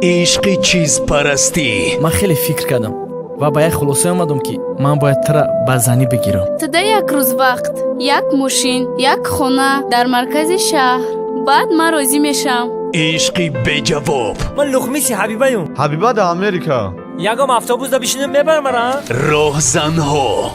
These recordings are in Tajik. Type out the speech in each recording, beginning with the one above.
Ишқи чизпарастӣ. Ман хеле фикр кардам ва ба як хулосае омадам, ки ман бояд тура ба занӣ бигирам. Туда як рӯз вақт, як мошин, як хона дар маркази шаҳр, баъд ман розӣ мешавам. Ишқи беҷавоб. Ман лухмиси Ҳабибаем. Ҳабиба да Америка. Ягом автобус да бишинем, мебарам мара. Роҳзанҳо.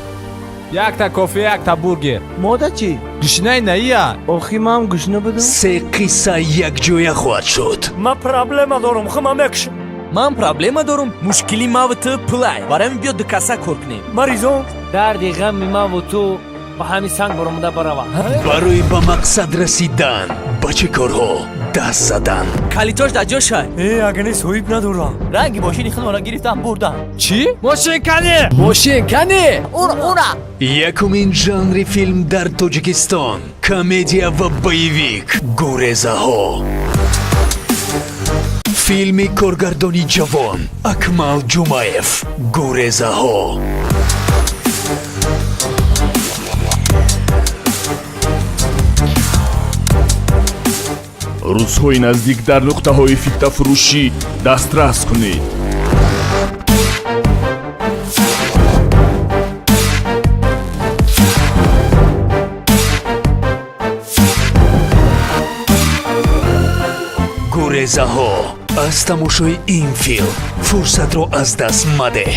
Якта кофе, якта бургер. Мода чӣ? Гушнаи наия. Охи ман гушна будам. Се қисса якҷоя хоҳад шуд. Ман проблема дорум, хума мекушам. Ман проблема дорум. Мушкили маву ту пулай, барои биё дукаса кор кунем. Маризон, дарди ғами маву ту ба ҳамин санг баромада барава. Барои ба мақсад расидан ба чӣ корҳо даст задан? Калитош дар ҷошай. Э, агане соҳиб надорам. Ранги мошини худмонро гирифтам, бурдам. Чӣ? Мошин кане? Мошин кане? Ура, ура! Якумин жанри филм дар Тоҷикистон, комедия ва боевик, «Гурезаҳо», филми коргардони ҷавон Акмал Ҷумаев, «Гурезаҳо». Рӯзҳои наздик дар нуқтаҳои фиктафурӯшӣ дастрас кунед. «Гурезаҳо», аз тамошои ин филм фурсатро аз даст мадеҳ.